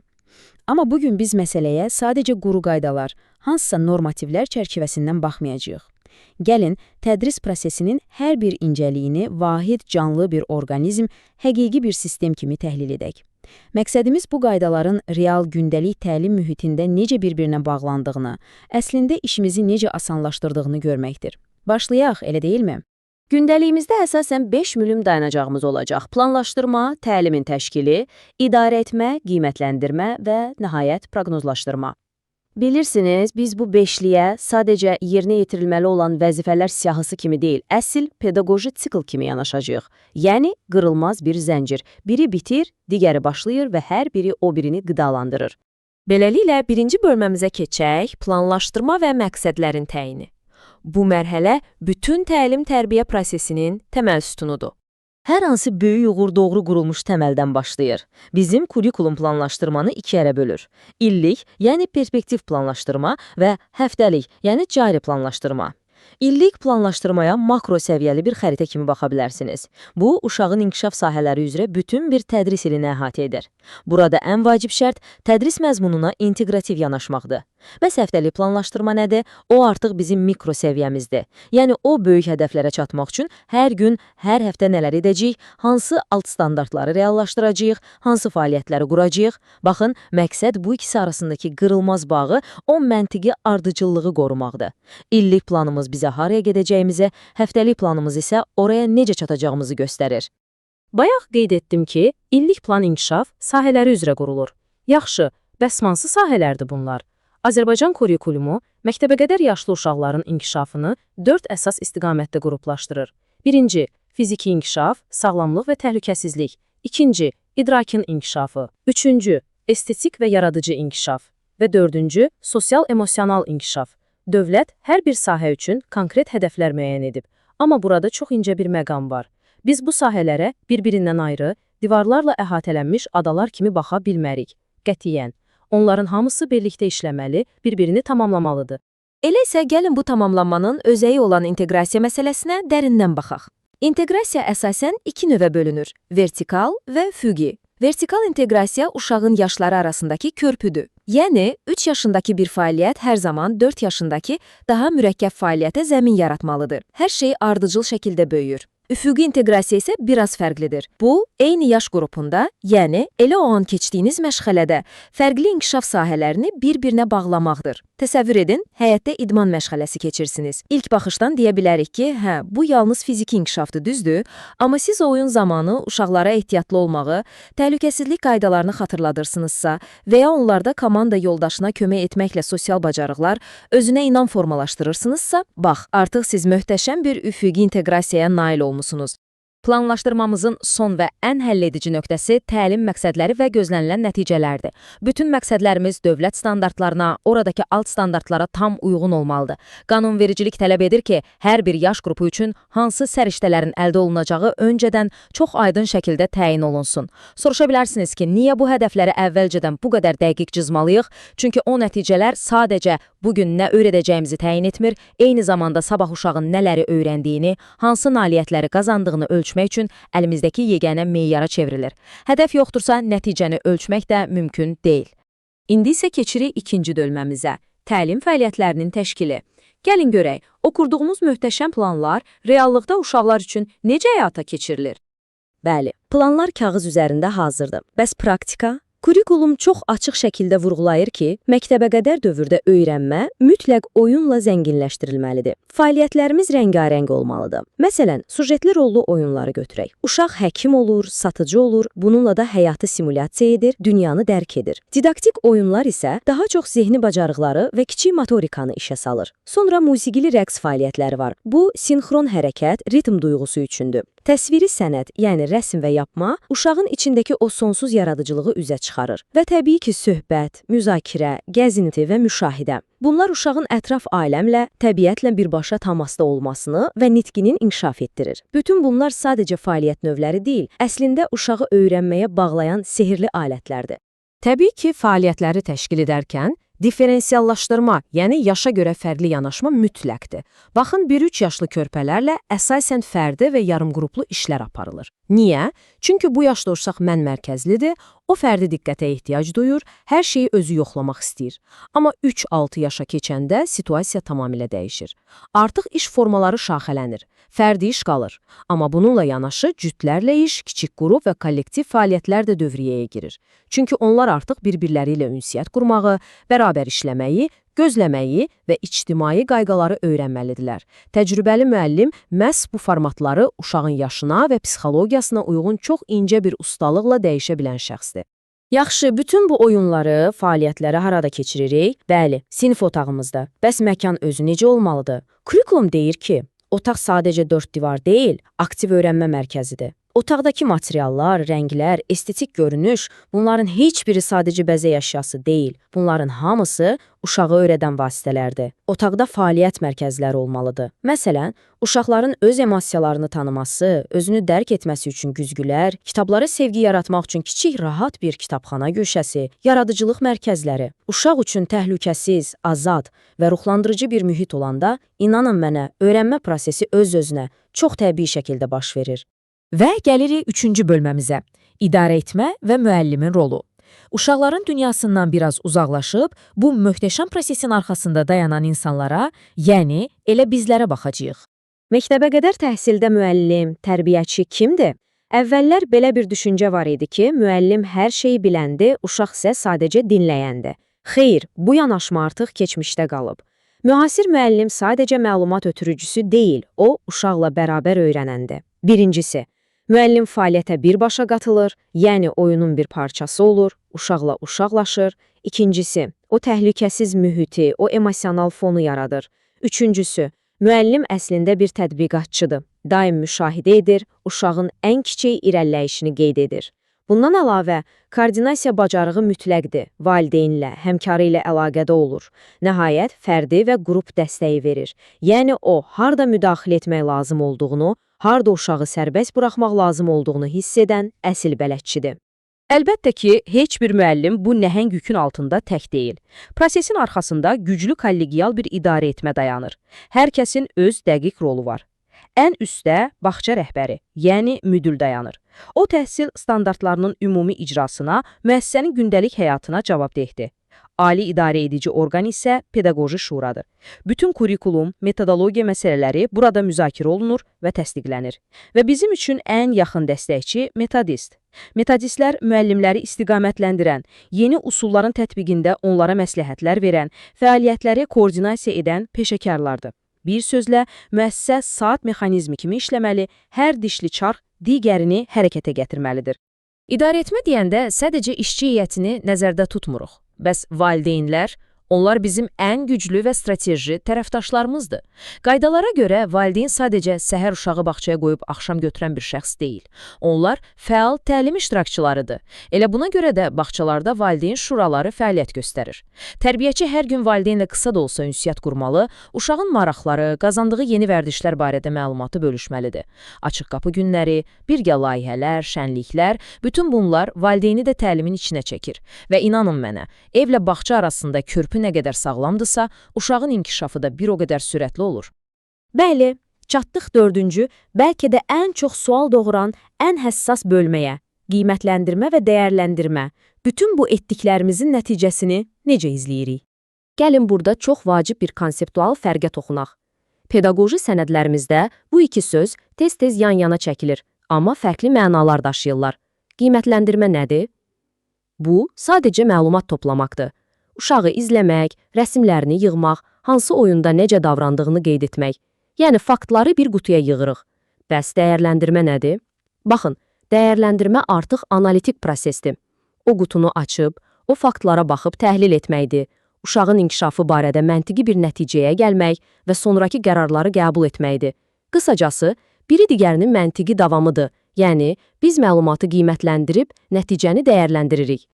Amma bugün biz məsələyə sadəcə quru qaydalar, hansısa normativlər çərçivəsindən baxmayacağıq. Gəlin, tədris prosesinin hər bir incəliyini vahid canlı bir orqanizm, həqiqi bir sistem kimi təhlil edək. Məqsədimiz bu qaydaların real gündəlik təlim mühitində necə bir-birinə bağlandığını, əslində işimizi necə asanlaşdırdığını görməkdir. Başlayaq, elə deyilmi? Gündəliyimizdə əsasən 5 mühüm dayanacağımız olacaq. Planlaşdırma, təlimin təşkili, idarə etmə, qiymətləndirmə və nəhayət proqnozlaşdırma. Bilirsiniz, biz bu beşliyə sadəcə yerinə yetirilməli olan vəzifələr siyahısı kimi deyil, əsl pedaqoji sikl kimi yanaşacağıq. Yəni, qırılmaz bir zəncir. Biri bitir, digəri başlayır və hər biri o birini qidalandırır. Beləliklə, birinci bölməmizə keçək, planlaşdırma və məqsədlərin təyini. Bu mərhələ bütün təlim-tərbiyə prosesinin təməl sütunudur. Hər hansı böyük uğur doğru qurulmuş təməldən başlayır. Bizim kurikulum planlaşdırmanı iki yerə bölür. İllik, yəni perspektiv planlaşdırma və həftəlik, yəni cari planlaşdırma. İllik planlaşdırmaya makro səviyyəli bir xəritə kimi baxa bilərsiniz. Bu, uşağın inkişaf sahələri üzrə bütün bir tədris ilini əhatə edir. Burada ən vacib şərt tədris məzmununa inteqrativ yanaşmaqdır. Bəs həftəlik planlaşdırma nədir? O artıq bizim mikro səviyyəmizdir. Yəni o böyük hədəflərə çatmaq üçün hər gün, hər həftə nələr edəcəyik, hansı alt standartları reallaşdıracağıq, hansı fəaliyyətləri quracağıq. Baxın, məqsəd bu ikisi arasındakı qırılmaz bağı, o məntiqi ardıcıllığı qorumaqdır. İllik planımız bizə haraya gedəcəyimizi, həftəlik planımız isə oraya necə çatacağımızı göstərir. Bayaq qeyd etdim ki, illik plan inkişaf sahələri üzrə qurulur. Yaxşı, bəs hansı sahələrdir bunlar? Azərbaycan kurikulumu məktəbəqədər yaşlı uşaqların inkişafını 4 əsas istiqamətdə qruplaşdırır. Birinci, fiziki inkişaf, sağlamlıq və təhlükəsizlik. İkinci, idrakin inkişafı. Üçüncü, estetik və yaradıcı inkişaf. Və dördüncü, sosial-emosional inkişaf. Dövlət hər bir sahə üçün konkret hədəflər müəyyən edib. Amma burada çox incə bir məqam var. Biz bu sahələrə bir-birindən ayrı, divarlarla əhatələnmiş adalar kimi baxa bilmərik. Qətiyyən. Onların hamısı birlikdə işləməli, bir-birini tamamlamalıdır. Elə isə gəlin bu tamamlanmanın özəyi olan inteqrasiya məsələsinə dərindən baxaq. İnteqrasiya əsasən iki növə bölünür: vertikal və füqi. Vertikal inteqrasiya uşağın yaşları arasındakı körpüdür. Yəni, 3 yaşındakı bir fəaliyyət hər zaman 4 yaşındakı daha mürəkkəb fəaliyyətə zəmin yaratmalıdır. Hər şey ardıcıl şəkildə böyüyür. Üfüqi inteqrasiya isə biraz fərqlidir. Bu, eyni yaş qrupunda, yəni elə o an keçdiyiniz məşğələdə fərqli inkişaf sahələrini bir-birinə bağlamaqdır. Təsəvvür edin, həyətdə idman məşğələsi keçirsiniz. İlk baxışdan deyə bilərik ki, hə, bu yalnız fiziki inkişafdır, düzdür? Amma siz oyun zamanı uşaqlara ehtiyatlı olmağı, təhlükəsizlik qaydalarını xatırladırsınızsa və ya onlarda komanda yoldaşına kömək etməklə sosial bacarıqlar, özünə inam formalaşdırırsınızsa, bax, artıq siz möhtəşəm bir üfüqi inteqrasiyaya nail olmusunuz. Planlaşdırmamızın son və ən həlledici nöqtəsi təlim məqsədləri və gözlənilən nəticələrdir. Bütün məqsədlərimiz dövlət standartlarına, oradakı alt standartlara tam uyğun olmalıdır. Qanunvericilik tələb edir ki, hər bir yaş qrupu üçün hansı səriştələrin əldə olunacağı öncədən çox aydın şəkildə təyin olunsun. Soruşa bilərsiniz ki, niyə bu hədəfləri əvvəlcədən bu qədər dəqiq cızmalıyıq? Çünki o nəticələr sadəcə bugün nə öyrədəcəyimizi təyin etmir, eyni zamanda sabah uşağın nələri öyrəndiyini, hansı nailiyyətləri qazandığını ölçməyə ölçmək üçün əlimizdəki yeganə meyara çevrilir. Hədəf yoxdursa, nəticəni ölçmək də mümkün deyil. İndi isə keçirik ikinci bölməmizə: təlim fəaliyyətlərinin təşkili. Gəlin görək, o qurduğumuz möhtəşəm planlar reallıqda uşaqlar üçün necə həyata keçirilir? Bəli, planlar kağız üzərində hazırdır. Bəs praktika? Kurikulum çox açıq şəkildə vurğulayır ki, məktəbəqədər dövrdə öyrənmə mütləq oyunla zənginləşdirilməlidir. Fəaliyyətlərimiz rəngarəng olmalıdır. Məsələn, sujetli rollu oyunları götürək. Uşaq həkim olur, satıcı olur, bununla da həyatı simulyasiya edir, dünyanı dərk edir. Didaktik oyunlar isə daha çox zehni bacarıqları və kiçik motorikanı işə salır. Sonra musiqili rəqs fəaliyyətləri var. Bu, sinxron hərəkət, ritm duyğusu üçündür. Təsviri sənət, yəni rəsm və yapma, uşağın içindəki o sonsuz yaradıcılığı üzə çıxarır. Və təbii ki, söhbət, müzakirə, gəzinti və müşahidə. Bunlar uşağın ətraf aləmlə, təbiətlə birbaşa təmasda olmasını və nitqinin inkişaf etdirir. Bütün bunlar sadəcə fəaliyyət növləri deyil, əslində uşağı öyrənməyə bağlayan sehirli alətlərdir. Təbii ki, fəaliyyətləri təşkil edərkən diferensiallaşdırma, yəni yaşa görə fərqli yanaşma mütləqdir. Baxın, 1-3 yaşlı körpələrlə əsasən fərdi və yarımqruplu işlər aparılır. Niyə? Çünki bu yaşda uşaq mən mərkəzlidir, o fərdi diqqətə ehtiyac duyur, hər şeyi özü yoxlamaq istəyir. Amma 3-6 yaşa keçəndə situasiya tamamilə dəyişir. Artıq iş formaları şaxələnir, fərdi iş qalır. Amma bununla yanaşı cütlərlə iş, kiçik qrup və kollektiv fəaliyyətlər də dövriyyəyə girir. Çünki onlar artıq bir-birləri ilə ünsiyyət qurmağı, bərabər işləməyi, gözləməyi və ictimai qayğıları öyrənməlidirlər. Təcrübəli müəllim məhz bu formatları uşağın yaşına və psixologiyasına uyğun çox incə bir ustalıqla dəyişə bilən şəxsdir. Yaxşı, bütün bu oyunları, fəaliyyətləri harada keçiririk? Bəli, sinif otağımızda. Bəs məkan özü necə olmalıdır? Kurikulum deyir ki, otaq sadəcə dörd divar deyil, aktiv öyrənmə mərkəzidir. Otaqdakı materiallar, rənglər, estetik görünüş, bunların heç biri sadəcə bəzək əşyası deyil. Bunların hamısı uşağı öyrədən vasitələrdir. Otaqda fəaliyyət mərkəzləri olmalıdır. Məsələn, uşaqların öz emosiyalarını tanıması, özünü dərk etməsi üçün güzgülər, kitablara sevgi yaratmaq üçün kiçik, rahat bir kitabxana güşəsi, yaradıcılıq mərkəzləri. Uşaq üçün təhlükəsiz, azad və ruhlandırıcı bir mühit olanda, inanın mənə, öyrənmə prosesi öz-özünə çox təbii şəkildə baş verir. Və gəlirik üçüncü bölməmizə: idarə etmə və müəllimin rolu. Uşaqların dünyasından biraz uzaqlaşıb, bu möhtəşəm prosesin arxasında dayanan insanlara, yəni elə bizlərə baxacağıq. Məktəbəqədər təhsildə müəllim, tərbiyəçi kimdir? Əvvəllər belə bir düşüncə var idi ki, müəllim hər şeyi biləndir, uşaq isə sadəcə dinləyəndir. Xeyr, bu yanaşma artıq keçmişdə qalıb. Müasir müəllim sadəcə məlumat ötürücüsü deyil, o uşaqla bərabər öyrənəndir. Birincisi, müəllim fəaliyyətə birbaşa qatılır, yəni oyunun bir parçası olur, uşaqla uşaqlaşır. İkincisi, o təhlükəsiz mühiti, o emosional fonu yaradır. Üçüncüsü, müəllim əslində bir tətbiqatçıdır. Daim müşahidə edir, uşağın ən kiçik irəliləyişini qeyd edir. Bundan əlavə, koordinasiya bacarığı mütləqdir. Valideynlə, həmkarı ilə əlaqədə olur. Nəhayət, fərdi və qrup dəstəyi verir. Yəni o, harda müdaxilə etmək lazım olduğunu, harda uşağı sərbəst buraxmaq lazım olduğunu hiss edən əsil bələdçidir. Əlbəttə ki, heç bir müəllim bu nəhəng yükün altında tək deyil. Prosesin arxasında güclü kollegial bir idarə etmə dayanır. Hər kəsin öz dəqiq rolu var. Ən üstdə bağça rəhbəri, yəni müdür dayanır. O təhsil standartlarının ümumi icrasına, müəssisənin gündəlik həyatına cavabdehdir. Ali idarə edici orqan isə pedaqoji şuradır. Bütün kurikulum, metodologiya məsələləri burada müzakirə olunur və təsdiqlənir. Və bizim üçün ən yaxın dəstəkçi metodist. Metodistlər müəllimləri istiqamətləndirən, yeni usulların tətbiqində onlara məsləhətlər verən, fəaliyyətləri koordinasiya edən peşəkarlardır. Bir sözlə, müəssisə saat mexanizmi kimi işləməli, hər dişli çarx digərini hərəkətə gətirməlidir. İdarə etmə deyəndə sadəcə işçi heyətini nəzərdə tutmuruq. Bəs valideynlər? Onlar bizim ən güclü və strateji tərəfdaşlarımızdır. Qaydalara görə valideyn sadəcə səhər uşağı bağçaya qoyub axşam götürən bir şəxs deyil. Onlar fəal təlim iştirakçılarıdır. Elə buna görə də bağçalarda valideyn şuraları fəaliyyət göstərir. Tərbiyəçi hər gün valideynlə qısa da olsa ünsiyyət qurmalı, uşağın maraqları, qazandığı yeni vərdişlər barədə məlumatı bölüşməlidir. Açıq qapı günləri, birgə layihələr, şənliklər, bütün bunlar valideyni də təlimin içinə çəkir. Və inanın mənə, evlə bağça arasında körpü nə qədər sağlamdırsa, uşağın inkişafı da bir o qədər sürətli olur. Bəli, Çatdıq dördüncü, bəlkə də ən çox sual doğuran, ən həssas bölməyə. Qiymətləndirmə və dəyərləndirmə. Bütün bu etdiklərimizin nəticəsini necə izləyirik? Gəlin burada çox vacib bir konseptual fərqə toxunaq. Pedaqoji sənədlərimizdə bu iki söz tez-tez yan-yana çəkilir, amma fərqli mənalar daşıyırlar. Qiymətləndirmə nədir? Bu, sadəcə məlumat toplamaqdır. Uşağı izləmək, rəsimlərini yığmaq, hansı oyunda necə davrandığını qeyd etmək. Yəni faktları bir qutuya yığırıq. Bəs dəyərləndirmə nədir? Baxın, dəyərləndirmə artıq analitik prosesdir. O qutunu açıb, o faktlara baxıb təhlil etməkdir. Uşağın inkişafı barədə məntiqi bir nəticəyə gəlmək və sonrakı qərarları qəbul etməkdir. Qısacası, biri digərinin məntiqi davamıdır. Yəni, biz məlumatı qiymətləndirib, nəticəni dəyərləndiririk.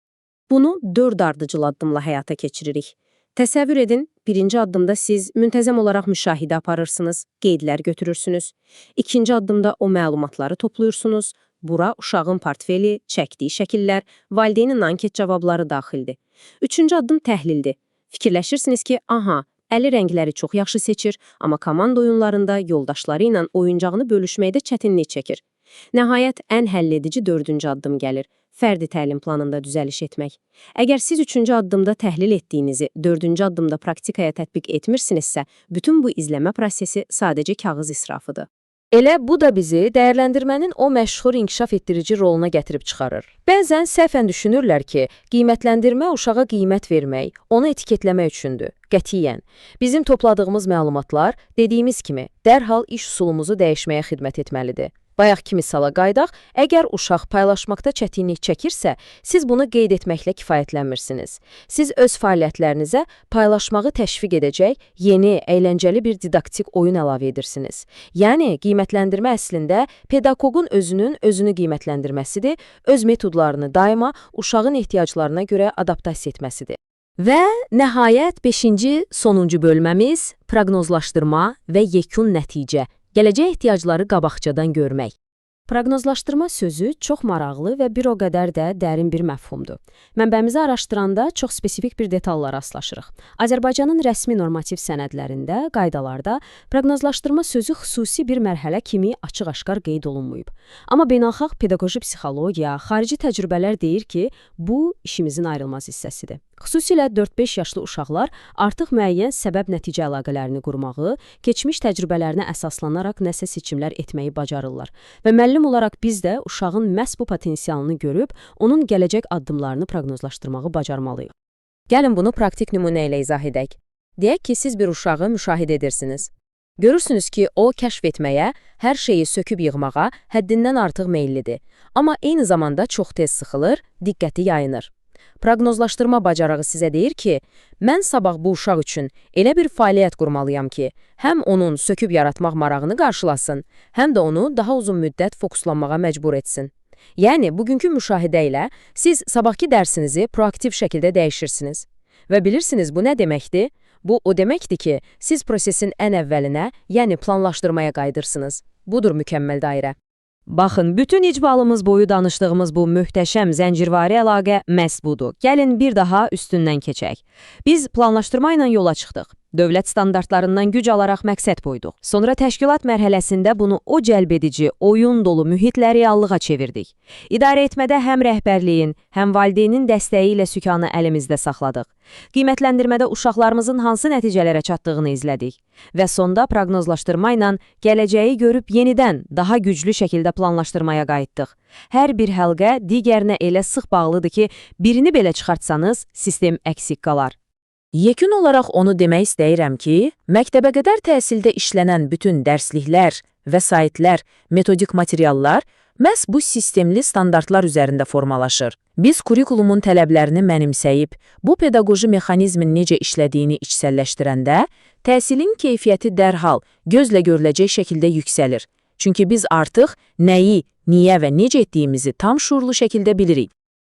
Bunu dörd ardıcıl addımla həyata keçiririk. Təsəvvür edin, birinci addımda siz müntəzəm olaraq müşahidə aparırsınız, qeydlər götürürsünüz. İkinci addımda o məlumatları toplayırsınız. Bura uşağın portfeli, çəkdiyi şəkillər, valideynin anket cavabları daxildir. Üçüncü addım təhlildir. Fikirləşirsiniz ki, aha, əli rəngləri çox yaxşı seçir, amma komanda oyunlarında yoldaşları ilə oyuncağını bölüşməkdə çətinlik çəkir. Nəhayət, ən həlledici dördüncü addım gəlir. Fərdi təlim planında düzəliş etmək. Əgər siz üçüncü addımda təhlil etdiyinizi dördüncü addımda praktikaya tətbiq etmirsinizsə, bütün bu izləmə prosesi sadəcə kağız israfıdır. Elə bu da bizi dəyərləndirmənin o məşhur inkişaf etdirici roluna gətirib çıxarır. Bəzən səhvən düşünürlər ki, qiymətləndirmə uşağa qiymət vermək, onu etiketləmək üçündür. Qətiyyən. Bizim topladığımız məlumatlar, dediyimiz kimi, dərhal iş üsulumuzu dəyişməyə xidmət etməlidir. Bayaqki misala qayıdaq, əgər uşaq paylaşmaqda çətinlik çəkirsə, siz bunu qeyd etməklə kifayətlənmirsiniz. Siz öz fəaliyyətlərinizə paylaşmağı təşviq edəcək yeni, əyləncəli bir didaktik oyun əlavə edirsiniz. Yəni, qiymətləndirmə əslində pedaqoqun özünün özünü qiymətləndirməsidir, öz metodlarını daima uşağın ehtiyaclarına görə adaptasiya etməsidir. Və nəhayət 5-ci, sonuncu bölməmiz proqnozlaşdırma və yekun nəticə. Gələcək ehtiyacları qabaqcadan görmək. Proqnozlaşdırma sözü çox maraqlı və bir o qədər də dərin bir məfhumdur. Mənbəmizi araşdıranda çox spesifik bir detallara rastlaşırıq. Azərbaycanın rəsmi normativ sənədlərində, qaydalarda proqnozlaşdırma sözü xüsusi bir mərhələ kimi açıq-aşkar qeyd olunmayıb. Amma beynəlxalq pedaqoji psixologiya, xarici təcrübələr deyir ki, bu işimizin ayrılmaz hissəsidir. Xüsusilə 4-5 yaşlı uşaqlar artıq müəyyən səbəb-nəticə əlaqələrini qurmağı, keçmiş təcrübələrinə əsaslanaraq nəsə seçimlər etməyi bacarırlar. Və müəllim olaraq biz də uşağın məhz bu potensialını görüb, onun gələcək addımlarını proqnozlaşdırmağı bacarmalıyıq. Gəlin bunu praktik nümunə ilə izah edək. Deyək ki, siz bir uşağı müşahidə edirsiniz. Görürsünüz ki, o kəşf etməyə, hər şeyi söküb yığmağa həddindən artıq meyillidir. Amma eyni zamanda çox tez sıxılır, diqqəti yayınır. Proqnozlaşdırma bacarığı sizə deyir ki, mən sabah bu uşaq üçün elə bir fəaliyyət qurmalıyam ki, həm onun söküb yaratmaq marağını qarşılasın, həm də onu daha uzun müddət fokuslanmağa məcbur etsin. Yəni, bugünkü müşahidə ilə siz sabahki dərsinizi proaktiv şəkildə dəyişirsiniz. Və bilirsiniz bu nə deməkdir? Bu o deməkdir ki, siz prosesin ən əvvəlinə, yəni planlaşdırmaya qayıdırsınız. Budur mükəmməl dairə. Baxın, bütün icbalımız boyu danışdığımız bu möhtəşəm zəncirvari əlaqə məhz budur. Gəlin bir daha üstündən keçək. Biz planlaşdırma ilə yola çıxdıq. Dövlət standartlarından güc alaraq məqsəd qoyduq. Sonra təşkilat mərhələsində bunu o cəlbedici, oyun dolu mühitlə reallığa çevirdik. İdarə etmədə həm rəhbərliyin, həm valideynin dəstəyi ilə sükanı əlimizdə saxladıq. Qiymətləndirmədə uşaqlarımızın hansı nəticələrə çatdığını izlədik. Və sonda proqnozlaşdırma ilə gələcəyi görüb yenidən daha güclü şəkildə planlaşdırmaya qayıtdıq. Hər bir həlqə digərinə elə sıx bağlıdır ki, birini belə çıxartsanız sistem əksik qalar. Yekun olaraq onu demək istəyirəm ki, məktəbəqədər təhsildə işlənən bütün dərsliklər, vəsaitlər, metodik materiallar məhz bu sistemli standartlar üzərində formalaşır. Biz kurikulumun tələblərini mənimsəyib, bu pedaqoji mexanizmin necə işlədiyini içsəlləşdirəndə, təhsilin keyfiyyəti dərhal gözlə görüləcək şəkildə yüksəlir. Çünki biz artıq nəyi, niyə və necə etdiyimizi tam şuurlu şəkildə bilirik.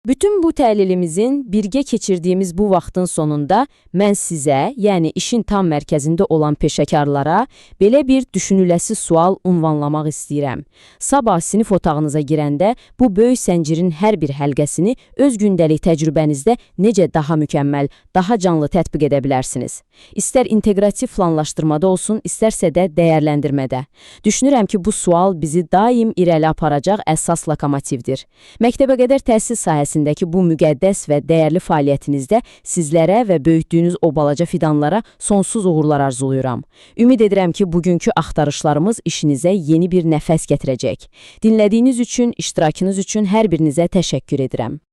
Bütün bu təhlilimizin birgə keçirdiyimiz bu vaxtın sonunda mən sizə, yəni işin tam mərkəzində olan peşəkarlara belə bir düşünüləsi sual unvanlamaq istəyirəm. Sabah sinif otağınıza girəndə bu böyük səncirin hər bir həlqəsini öz gündəlik təcrübənizdə necə daha mükəmməl, daha canlı tətbiq edə bilərsiniz? İstər inteqrativ planlaşdırmada olsun, istərsə də dəyərləndirmədə. Düşünürəm ki, bu sual bizi daim irəli aparacaq əsas lokomotivdir. Məktəbəqədər təhsil sahəsindəki bu müqəddəs və dəyərli fəaliyyətinizdə sizlərə və böyütdüyünüz o balaca fidanlara sonsuz uğurlar arzulayıram. Ümid edirəm ki, bugünkü axtarışlarımız işinizə yeni bir nəfəs gətirəcək. Dinlədiyiniz üçün, iştirakınız üçün hər birinizə təşəkkür edirəm.